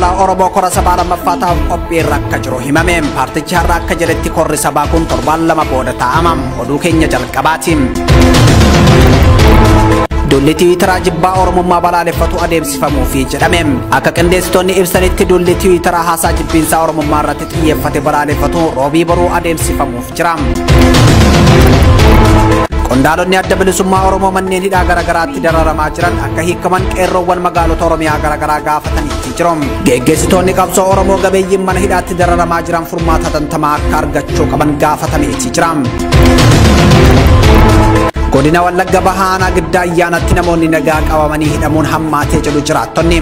Oromoo kora sabaa lammaffaa ta'uuf qophiirra akka jiru himame. Paartichi har'a akka jedhetti korri sabaa kun torbaan 2 booda taa'ama. Oduu keenya jalqabaati. Duulli Tiwiitaraa jibbaa Oromummaa balaaleffatu adeemsifamuufi jedhame. Akka qindeessitoonni ibsanitti duulli Tiwiitaraa haasaa jibbiinsaa Oromummaa irratti xiyyeeffate balaaleffatu roobii boruu adeemsifamuuf jira. Qondaalonni adda bilisummaa Oromoo manneen hidhaa garaagaraatti dararamaa jiran akka hiikaman qeerroowwan magaalota Oromiyaa garaagaraa gaafataniitti jiru. Geggeessitoonni qabsoo Oromoo gabeeyyiin mana hidhaatti dararamaa jiran furmaata tantamaa akka argachuu qaban gaafatameeti jira. Godina Wallagga Bahaa Aanaa Giddaa Ayyaanatti namoonni nagaa qabamanii hidhamuun hammaatee jedhu jiraattonni.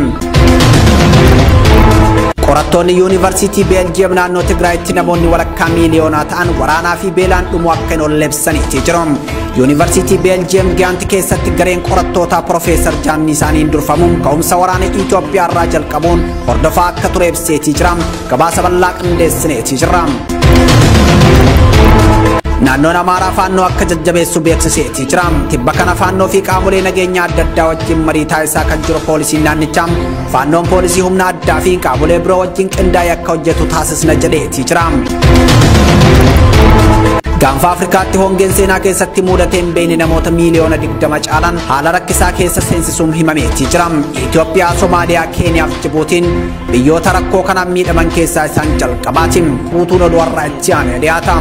Qorattoonni Yuunivarsiitii Beeljiyeem naannoo Tigraayitti namoonni walakkaa miiliyoonaa ta'an waraanaa fi beelaan dhumuu akka hin oolle ibsaniitti jiru. Yuunivarsiitii Beeljiyeem Giyaanti keessatti gareen qorattootaa Profeesar Jaanni isaaniin durfamuun ka'umsa waraana Itoophiyaa irraa jalqabuun hordofaa akka ture ibseetii jira. Gabaasa bal'aa qindeessineetii jira. Naannoon Amaaraa faannoo akka jajjabeessu beeksiseetii jira. Tibba kana faannoo fi qaamolee nageenyaa adda addaa wajjin marii taasisaa kan jiru poolisiin naannichaa faannoon poolisii humna addaa fi qaamolee biroo wajjin qindaa'ee akka hojjetu taasisna jedheetii jira. Gaanfa Afrikaatti hongeen seenaa keessatti mudatee hin beekne namoota miiliyoona 20 caalan haala rakkisaa keessa seensisuun himameetii jira. Itoophiyaa, Somaaliyaa, Keeniyaa fi Jibuutiin biyyoota rakkoo kanaan miidhaman keessaa isaan jalqabaati. Guutuun oduu har'aa itti aanee dhiyaata.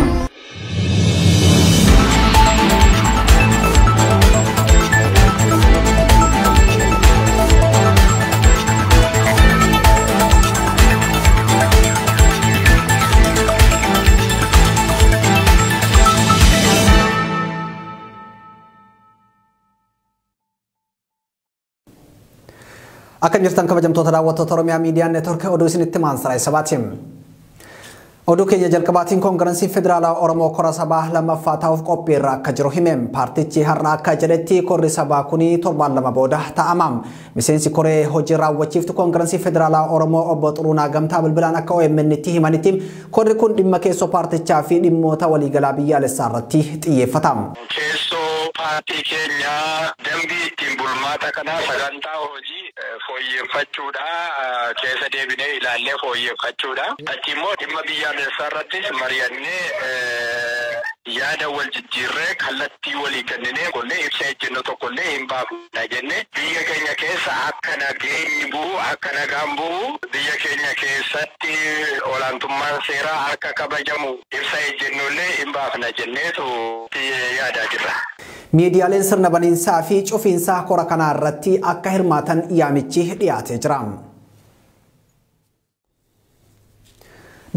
Akka jirtan kabajamtoota daawwattoota Oromiyaa Miidiyaa Neetwork oduu isinitti maansaraa sabaati. Oduu keenya jalqabaatiin Koongirensii Federaalaa Oromoo kora sabaa lammaffaa ta'uuf qophiirra akka jiru hime. Paartichi har'a akka jedhetti korri sabaa kuni torbaan 2 booda taa'ama. Miseensi koree hojii raawwachiiftu Koongirensii Federaalaa Oromoo obbo Xuruunaa Gamtaa bilbilaan akka OMN tti himanitti korri kun dhimma keessoo paartichaa fi dhimmoota waliigalaa biyyaalessaa irratti xiyyeeffata. Keessoo paartii keenyaa dambii ittiin bulmaata kanaa sagantaa hojii fooyyeffachuudha. Keessa deebinee ilaallee fooyyeffachuudha. Achi immoo dhimma biyyaalessaa irrattis mari'annee yaada wal jijjiirree kallattii walii kenninee qollee ibsa ejjennoo tokkollee hin baafna jennee biyya keenya keessa akka nageenyi bu'u akka nagaan bu'u biyya keenya keessatti olaantummaan seeraa akka kabajamu ibsa ejjennoollee hin baafna jenneetu yaadaa jirra. Miidiyaaleen sirna baniinsaa fi cufiinsaa kora kanaa irratti akka hirmaatan yaamichi dhiyaatee jira.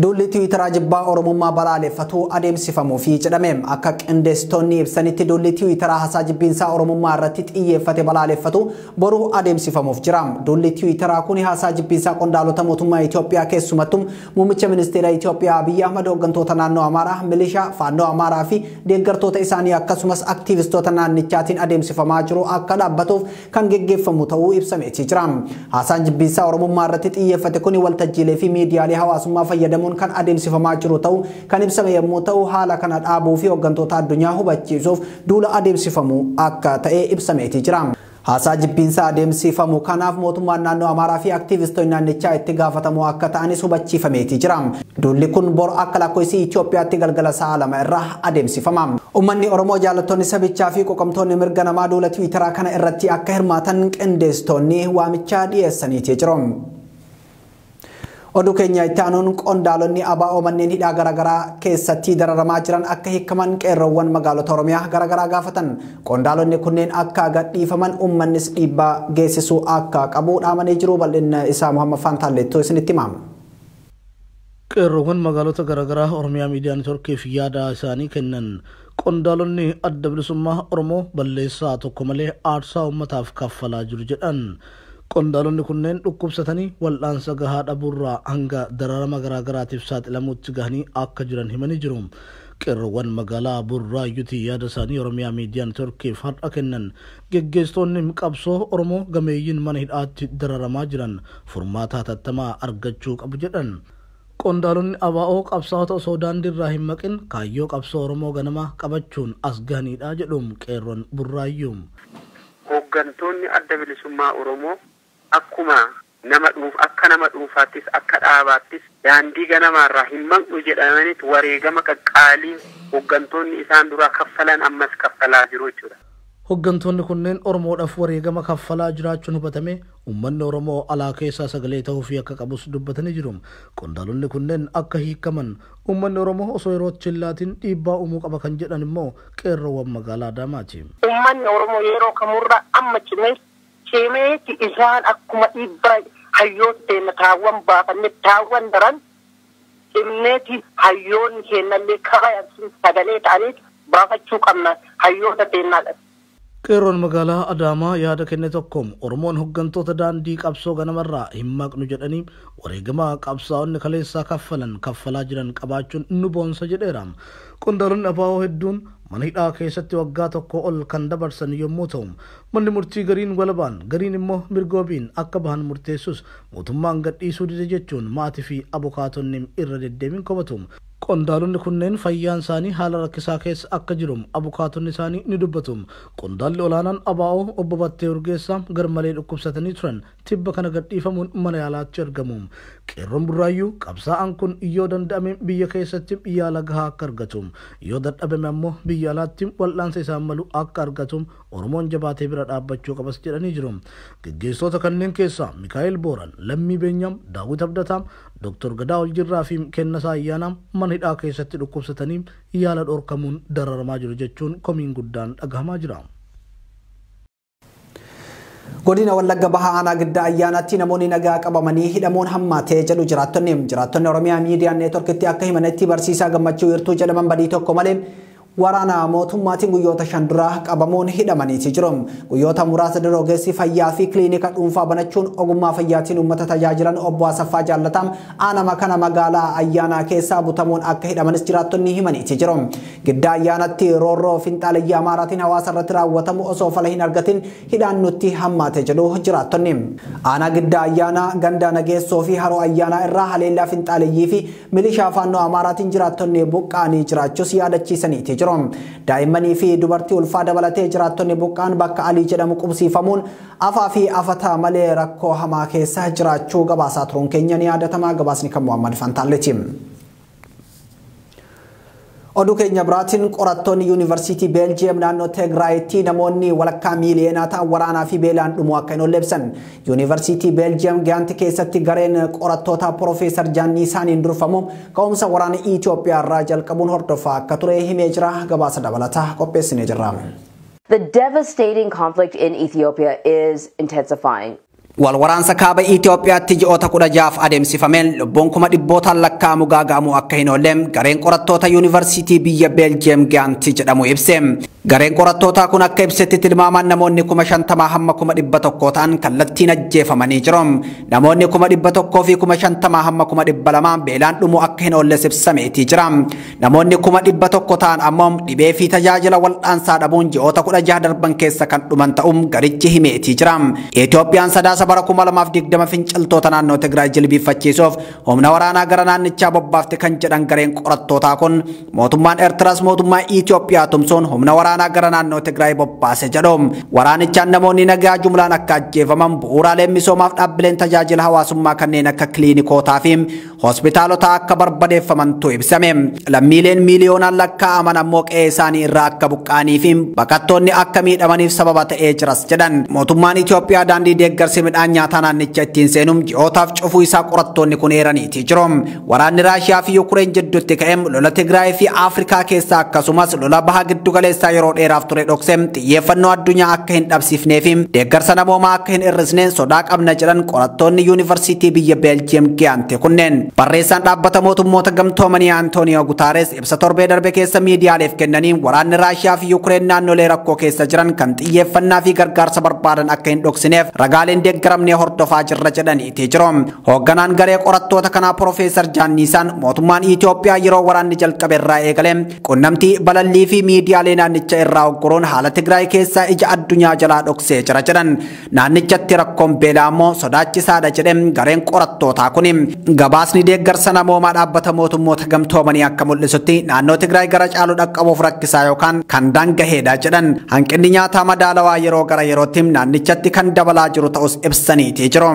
Duulli Tiwiitaraa jibbaa Oromummaa balaaleffatu adeemsifamuufi jedhame. Akka qindeessitoonni ibsanitti duulli Tiwiitaraa haasaa jibbiinsaa Oromummaa irratti xiyyeeffate balaaleffatu boruu adeemsifamuuf jira. Duulli Tiwiitaraa kun haasaa jibbiinsaa qondaalota mootummaa Itoophiyaa keessumattuu muummicha ministeera Itoophiyaa Abiyyi Ahmad hooggantoota naannoo Amaaraa, milishaa, faannoo Amaaraa fi deeggartoota isaanii akkasumas aktiivistoota naannichaatiin adeemsifamaa jiru akka dhaabbatuuf kan geggeeffamu ta'uu ibsameetii jira. Haasaan jibbiinsaa Oromummaa irratti xiyyeeffate kun waltajjiilee fi miidiyaalee hawaasummaa fayyadamuun kan adeemsifamaa jiru ta'uu kan ibsame yommuu ta'u haala kana dhaabuu fi hooggantoota addunyaa hubachiisuuf duula adeemsifamu akka ta'e ibsameetii jira. Haasaa jibbiinsaa adeemsifamu kanaaf mootummaan naannoo Amaaraa fi aktiivistoonni naannichaa itti gaafatamoo akka ta'anis hubachiifameetii jira. Duulli kun bor akka lakkoofsi Itoophiyaatti galgala sa'a 2 irra adeemsifama. Uummanni Oromoo jaallattoonni sabichaa fi qoqamtoonni mirga namaa duula Tiwiitaraa kana irratti akka hirmaatan qindeessitoonni waamicha dhiyeessaniitii jiru. Oduu keenya itti aanuun qondaalonni ABO manneen hidhaa garaagaraa keessatti dararamaa jiran akka hiikaman qeerroowwan magaalota Oromiyaa garaagaraa gaafatan. Qondaalonni kunneen akka gadhiifaman uummannis dhiibbaa geessisuu akka qabu dhaamanii jiru. Bal'inna isaa Muhammad Faantaalleettoo isinitti himama. Qeerroowwan magaalota garaagaraa Oromiyaa Miidiyaa Neetworkiif yaada isaanii kennan qondaalonni adda bilisummaa Oromoo balleessaa tokko malee aarsaa uummataaf kaffalaa jiru jedhan. Qondaalonni kunneen dhukkubsatanii wal'aansa gahaa dhabuurraa hanga dararama garaagaraatiif saaxilamuutti gahanii akka jiran himanii jiru. Qeerroowwan magaalaa Burraayyuutti yaada isaanii Oromiyaa Miidiyaa Neetworkiif har'a kennan geggeessitoonni qabsoo Oromoo gameeyyiin mana hidhaatti dararamaa jiran furmaata hatattamaa argachuu qabu jedhan. Qondaalonni ABO qabsaa'ota osoo daandiirraa hin maqin kaayyoo qabsoo Oromoo ganamaa qabachuun as gahanidha jedhuun qeerroon Burraayyuu. Hooggantoonni adda bilisummaa Oromoo akkuma Nama dhuunf akka nama dhuunfaattis akka dhaabaattis daandii ganamaarraa hin maqnu jedhamanitti wareegama qaqqaalii hooggantoonni isaan duraa kaffalan ammas kaffalaa jiru jechuudha. Hooggantoonni kunneen Oromoodhaaf wareegama kaffalaa jiraachuun hubatame uummanni Oromoo alaa keessaa sagalee ta'uufii akka qabus dubbatanii jiru. Qondaalonni kunneen akka hiikaman uummanni Oromoo osoo yeroo chillaatiin dhiibbaa uumuu qaba kan jedhan immoo qeerroowwan magaalaa Adaamaati. Uummanni Oromoo yeroo kamurraa amma cimeeti isaan akkuma dhiibbaa hayyoota keenya taawwan baafanne taawwan daran cimneeti hayyoonni keenyallee karaa sagalee ta'aniiti baafachuu qabna hayyoota keenyaadha. Qeerroon magaalaa Adaamaa yaada kenne tokko Oromoon hooggantoota daandii qabsoo ganamarraa hin maqnu jedhanii wareegama qabsaa'onni kaleessaa kaffalan kaffalaa jiran qabaachuun nu boonsa jedheera. Qondaalonni ABO hedduun mana hidhaa keessatti waggaa tokko ol kan dabarsan yommuu ta'u manni murtii gariin walabaan gariin immoo mirgoobiin akka bahan murteessus mootummaan gadhiisuu dide jechuun maatii fi abukaatonni irra deddeebiin komatu. Qondaalonni kunneen fayyaan isaanii haala rakkisaa keessa akka jiru abukaatonni isaanii ni dubbatu. Qondaalli olaanaan ABO obbo Battee Urgeessaa garmalee dhukkubsatanii turan tibba kana gadhiifamuun mana yaalaatti argamu. Qeerroon Burraayyuu qabsaa'aan kun yoo danda'ame biyya keessatti yaala gahaa akka argatu yoo dadhabame ammoo biyya alaatti wal'aansa isaan malu akka argatu Oromoon jabaatee bira dhaabbachuu qabas jedhanii jiru. Geggeessitoota kanneen keessaa Mikaa'el Booran, Lammii Beenyaam, Daawit Abdataa, Dr. Gadaa Oljirraa fi Kennasaa Ayyaanaa mana hidhaa keessatti dhukkubsatanii yaala dhorkamuun dararamaa jiru jechuun komiin guddaan dhagahamaa jira. Godina Wallagga Bahaa Aanaa Giddaa Ayyaanaatti namoonni nagaa qabamanii hidhamuun hammaatee jedhu jiraattonni. Jiraattonni Oromiyaa Miidiyaa Neetworkitti akka himanitti barsiisaa Gammachuu Wirtuu jedhaman badii tokko malee waraana mootummaatiin guyyoota 5 dura qabamuun hidhamaniiti jiru. Guyyoota muraasa dura ogeessi fayyaa fi kiliinika dhuunfaa banachuun ogummaa fayyaatiin uummata tajaajilan obbo Asaffaa Jaallataam aanama kana magaalaa Ayyaanaa keessaa butamuun akka hidhamanis jiraattonni himaniiti jiru. Giddaa Ayyaanatti roorroo finxaalayyaa Amaaraatiin hawaasa irratti raawwatamu osoo fala hin argatin hidhaan nutti hammaate jedhu jiraattonni. Aanaa Giddaa Ayyaanaa ganda Nageessoo fi Haroo Ayyaanaa irraa haleellaa finxaalayyii fi milishaa faannoo Amaaraatiin jiraattonni buqqaanii jiraachuus yaadachiisaniiti jiru. Daa'immanii fi dubartii ulfaa dabalatee jiraattonni buqqaan bakka Alii jedhamu qubsiifamuun afaa fi afataa malee rakkoo hamaa keessa jiraachuu gabaasaa turuun keenya ni yaadatama. Gabaasni kan Muhammad Fantaalleeti. Oduu keenya biraatiin qorattoonni Yuunivarsiitii Beeljiyeem naannoo Tigraayitti namoonni walakkaa miiliyoonaa ta'an waraanaa fi beelaan dhumuu akka hin oolle ibsan. Yuunivarsiitii Beeljiyeem Gaanti keessatti gareen qorattoota Piroofeesar Jaannii isaaniin durfamu ka'umsa waraana Itoophiyaa irraa jalqabuun hordofaa akka ture himee jira. Gabaasa dabalataa qopheessinee jirra. The devastating conflict in Ethiopia is intensifying. Walwaraansa kaaba Itoophiyaatti ji'oota 16 adeemsifameen lubbuun 100,000 lakkaa'amu gaaga'amuu akka hin oolle gareen qorattoota Yuunivarsiitii biyya Beeljiyeem Gaanti jedhamu ibse. Gareen qorattootaa kun akka ibsetti tilmaamaan namoonni 50,000 hamma 100,000 ta'an kallattiin ajjeefamanii jiru. Namoonni 150,000 hamma 200,000 beelaan dhumuu akka hin oolles ibsameetii jira. Namoonni 100,000 ta'an ammoo dhibee fi tajaajila wal'aansaa dhabuun ji'oota 16 darban keessa kan dhuman ta'uun garichi himeetii jira. Itoophiyaan sadaasa bara 2020 finciltoota naannoo Tigraay jilbiiffachiisuuf humna waraanaa gara naannichaa bobbaafte kan jedhan gareen qorattootaa kun mootummaan Eertiraas mootummaa Itoophiyaa tumsuun humna waraanaa gara naannoo Tigraay bobbaase jedhu. Waraanichaan namoonni nagaa jumlaan akka ajjeefaman bu'uuraaleen misoomaaf dhaabbileen tajaajila hawaasummaa kanneen akka kiliinikootaa fi hospitaalotaa akka barbadeeffamantu ibsame. Lammiileen miiliyoonaan lakkaa'aman ammoo qe'ee isaanii irraa akka buqqa'anii fi baqattoonni akka miidhamaniif sababa ta'ee jiras jedhan. Mootummaan Itoophiyaa daandii deeggarsi midhaan nyaataa naannicha ittiin seenuun ji'ootaaf cufuu isaa qorattoonni kun eeraniiti jiru. Waraanni Raashiyaa fi Yukureen jidduutti ka'e lola Tigraay fi Afrikaa keessaa akkasumas lola baha giddu galeessaa yeroo dheeraaf ture dhokse xiyyeeffannoo addunyaa akka hin dhabsiifnee fi deeggarsa namoomaa akka hin hir'isne sodaa qabna jedhan qorattoonni Yuunivarsiitii biyya Beeljiyeem Giyaante kunneen. Barreessaan dhaabbata mootummoota gamtoomanii Antooniyoo Gutaares ibsa torbee darbe keessa miidiyaaleef kennaniin waraanni Raashiyaa fi Yukureen naannolee rakkoo keessa jiran kan xiyyeeffannaa fi gargaarsa barbaadan akka hin dhoksineef ragaaleen deeggaramnee hordofaa jirra jedhaniiti jiru. Hoogganaan garee qorattoota kanaa Piroofeesar Jaanniisaan mootummaan Itoophiyaa yeroo waraanni jalqabe irraa eegalee qunnamtii balallii fi miidiyaalee naannicha irraa ogguruun haala Tigraay keessaa ija addunyaa jalaa dhoksee jira jedhan. Naannichatti rakkoon beelaa immoo sodaachisaadha jedhe gareen qorattootaa kun. Gabaasni deeggarsa namoomaa dhaabbata mootummoota gamtoomanii akka mul'isutti naannoo Tigraay gara caalu dhaqqabuuf rakkisaa yookaan kan daangaheedha jedhan. Hanqinni nyaataa madaalawaa yeroo gara yerootti naannichatti kan dabalaa jiru ta'us ibsaniiti jiru.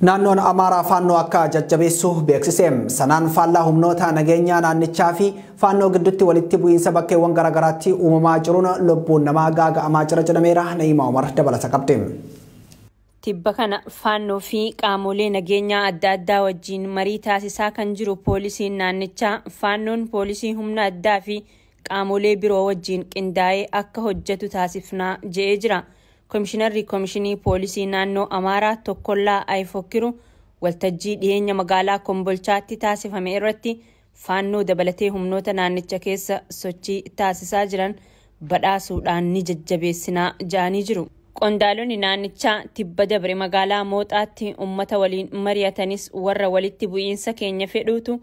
Naannoon Amaaraa Faannoo akka jajjabeessu beeksise. Sanaan faallaa humnoota nageenyaa naannichaa fi Faannoo gidduutti walitti bu'iinsa bakkeewwan garaagaraatti uumamaa jiruun lubbuun namaa gaaga'amaa jira jedhameera. Na'imaa Umar dabalata qabdi. Tibba kana Faannoo fi qaamolee nageenyaa adda addaa wajjin marii taasisaa kan jiru poolisiin naannichaa Faannoon poolisii humna addaa fi qaamolee biroo wajjin qindaa'ee akka hojjetu taasifnaa je'ee jira. Komishinarri Komishinii Poolisii Naannoo Amaaraa Tokkollaa Ayifokkiru waltajjii dhiyeenya magaalaa Kombolchaatti taasifame irratti Faannoo dabalatee humnoota naannicha keessa sochii taasisaa jiran badhaasuudhaan ni jajjabeessinaa ja'anii jiru. Qondaalonni naannichaa tibba dabre magaalaa Mooxaatti uummata waliin mari'atanis warra walitti bu'iinsa keenya fedhuutu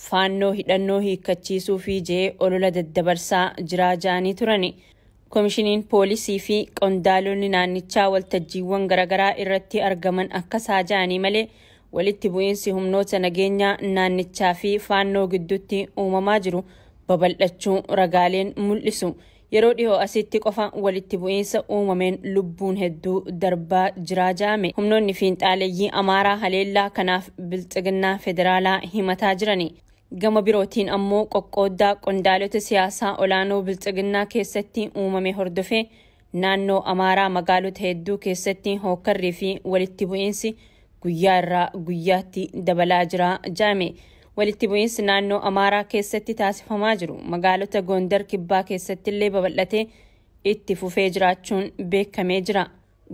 Faannoo hidhannoo hiikkachiisuu fi je'ee olola daddabarsaa jiraa ja'anii turani. Komishiniin poolisii fi qondaalonni naannichaa waltajjiiwwan garaagaraa irratti argaman akka saaja'anii malee walitti bu'iinsi humnoota nageenyaa naannichaa fi Faannoo gidduutti uumamaa jiru babal'achuu ragaaleen mul'isu. Yeroo dhiyoo asitti qofa walitti bu'iinsa uumameen lubbuun hedduu darbaa jiraa ja'ame. Humnoonni fiinxaaleeyyii Amaaraa haleellaa kanaaf bilxiginnaa federaalaa himataa jirani. Gama birootiin ammoo qoqqooddaa qondaalota siyaasaa olaanoo bilxiginnaa keessatti uumame hordofee naannoo Amaaraa magaalota hedduu keessatti hookkarrii fi walitti bu'iinsi guyyaa irraa guyyaatti dabalaa jira ja'ame. Walitti bu'iinsi naannoo Amaaraa keessatti taasifamaa jiru magaalota Gondar kibbaa keessatti illee babal'atee itti fufee jiraachuun beekamee jira.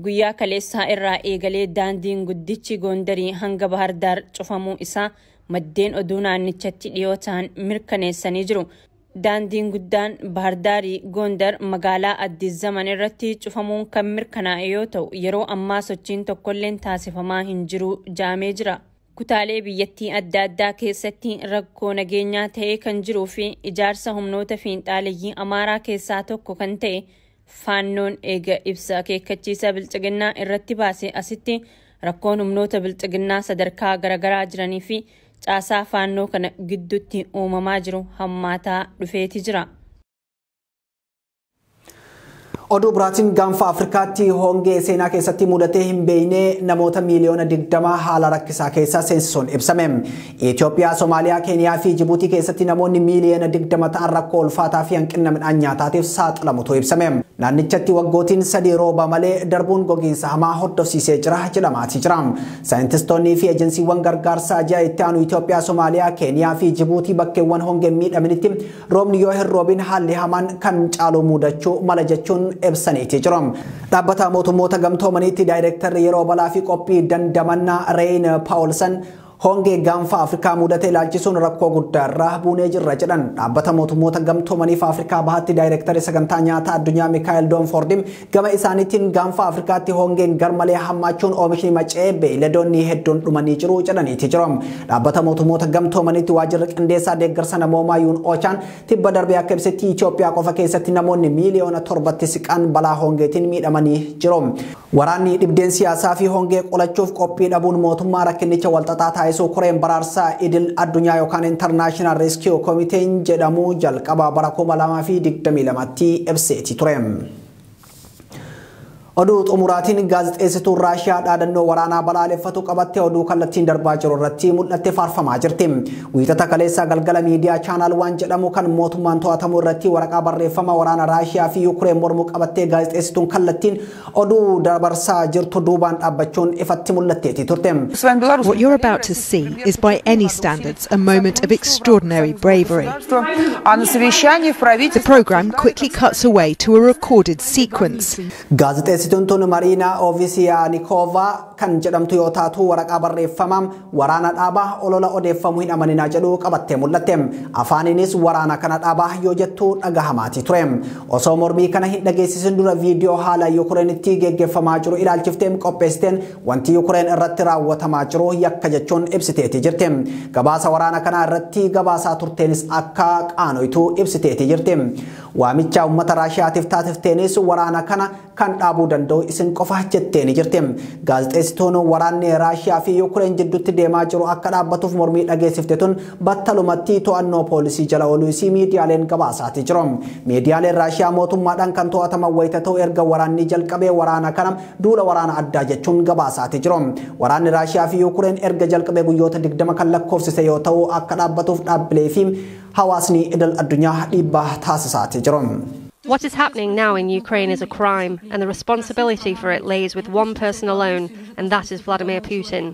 Guyyaa kaleessaa irraa eegalee daandiin guddichi Gondarii hanga Bahardaar cufamuu isaa maddeen oduu naannichatti dhiyoo ta'an mirkaneessanii jiru. Daandiin guddaan Bahardaarii Gondar magaalaa Addis Zaman irratti cufamuun kan mirkanaa'e yoo ta'u yeroo ammaa sochiin tokkolleen taasifamaa hin jiru ja'amee jira. Kutaalee biyyattii adda addaa keessatti rakkoo nageenyaa ta'ee kan jiruu fi ijaarsa humnoota fiinxaaleeyyii Amaaraa keessaa tokko kan ta'e Faannoon eega ibsa akeekkachiisa bilxiginnaa irratti baase asitti rakkoon humnoota bilxiginnaa sadarkaa garaagaraa jiranii fi caasaa Faannoo kana gidduutti uumamaa jiru hammaataa dhufeeti jira. Oduu biraatiin gaanfa Afrikaatti hongee seenaa keessatti mudatee hin beekne namoota miiliyoona 20 haala rakkisaa keessa seensisuun ibsame. Itoophiyaa, Somaaliyaa, Keeniyaa fi Jibuutii keessatti namoonni miiliyoona 20 ta'an rakkoo ulfaataa fi hanqina midhaan nyaataatiif saaxilamutu ibsame. Naannichatti waggootiin 3 rooba malee darbuun gogiinsa hamaa hordofsiisee jira jedhamaatii jira. Saayintistoonnii fi ejensiiwwan gargaarsaa ji'a itti aanu Itoophiyaa, Somaaliyaa, Keeniyaa fi Jibuutii bakkeewwan hongeen miidhamanitti roobni yoo hin roobin haalli hamaan kan caalu mudachuu mala jechuun ibsaniiti jiru. Dhaabbata mootummoota gamtoomaniitti daayirektarri yeroo balaa fi qophii dandamannaa Reeyin Paawulsan hongee gaanfa Afrikaa mudate ilaalchisuun rakkoo guddaa irraa buunee jirra jedhan. Dhaabbata mootummoota gamtoomaniif Afrikaa bahaatti daayirektarri sagantaa nyaataa addunyaa Mikaa'el Doonfordim gama isaaniitiin gaanfa Afrikaatti hongeen garmalee hammaachuun oomishni maca'ee beeyladoonni hedduun dhumanii jiru jedhaniiti jiru. Dhaabbata mootummoota gamtoomaniitti waajjirri qindeessaa deeggarsa namoomaa Yuun Oochaan tibba darbee akka ibsetti Itoophiyaa qofa keessatti namoonni miiliyoona 7tti siqan balaa hongeetiin miidhamanii jiru. Waraanni dhibdeen siyaasaa fi hongee qolachuuf qophii dhabuun mootummaa rakkinicha walxaxaa taasisuu koreen baraarsaa idil addunyaa yookaan International Rescue Committee jedhamu jalqaba bara 2022tti ibseeti ture. Oduu xumuraatiin gaazexeessituun Raashiyaa dhaadannoo waraanaa balaaleffatu qabattee oduu kallattiin darbaa jiru irratti mul'attee faarfamaa jirti. Wiixata kaleessaa galgala miidiyaa chaanaal waan jedhamu kan mootummaan to'atamu irratti waraqaa barreeffama waraana Raashiyaa fi Yukureen mormuu qabattee gaazexeessituun kallattiin oduu dabarsaa jirtu duubaan dhaabbachuun ifatti mul'atteeti turte. What you're about to see is by any standards a moment of extraordinary bravery. The program quickly cuts away to a recorded sequence. Gaazexeessituun tun Mariinaa Ovsiyaanikova kan jedhamtu yoo taatu waraqaa barreeffamaa waraana dhaabaa olola odeeffamuu hin amaninaa jedhu qabattee mul'atte. Afaaniinis waraana kana dhaabaa yoo jettu dhagahamaati ture. Osoo mormii kana hin dhageessisin dura viidiyoo haala Yukureenitti geggeeffamaa jiru ilaalchifteen qopheessiteen wanti Yukureen irratti raawwatamaa jiru yakka jechuun ibsiteeti jirti. Gabaasa waraana kanaa irratti gabaasaa turteenis akka qaanoitu ibsiteeti jirti. Waamicha uummata Raashiyaatiif taasifteenis waraana kana kan dhaabuu danda'u isin qofa jettee ni jirti. Gaazexeessituun waraanni Raashiyaa fi Yukureen jidduutti deemaa jiru akka dhaabbatuuf mormii dhageessifte tun battalumatti to'annoo poolisii jala ooluu isii miidiyaaleen gabaasaati jiru. Miidiyaaleen Raashiyaa mootummaadhaan kan to'ataman wayita ta'u erga waraanni jalqabee waraana kana duula waraana addaa jechuun gabaasaati jiru. Waraanni Raashiyaa fi Yukureen erga jalqabee guyyoota 20 kan lakkoofsise yoo ta'u akka dhaabbatuuf dhaabbilee fi hawaasni idil addunyaa dhiibbaa taasisaati jiru. What is happening now in Ukraine is a crime, and the responsibility for it lays with one person alone, and that is Vladimir Putin.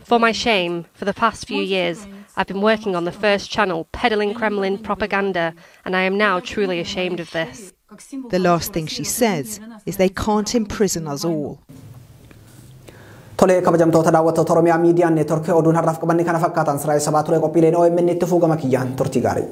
For my shame, for the past few years, I've been working on the first channel peddling Kremlin propaganda, and I am now truly ashamed of this. The last thing she says is they can't imprison us all. Tolee kabajamtoota daawwattoota Oromiyaa Miidiyaa Neetworkii oduun har'aaf qabanne kana fakkaatan sirraa sabaa ture qophiileen OMN itti fuugama kiyyaan turtii gaarii.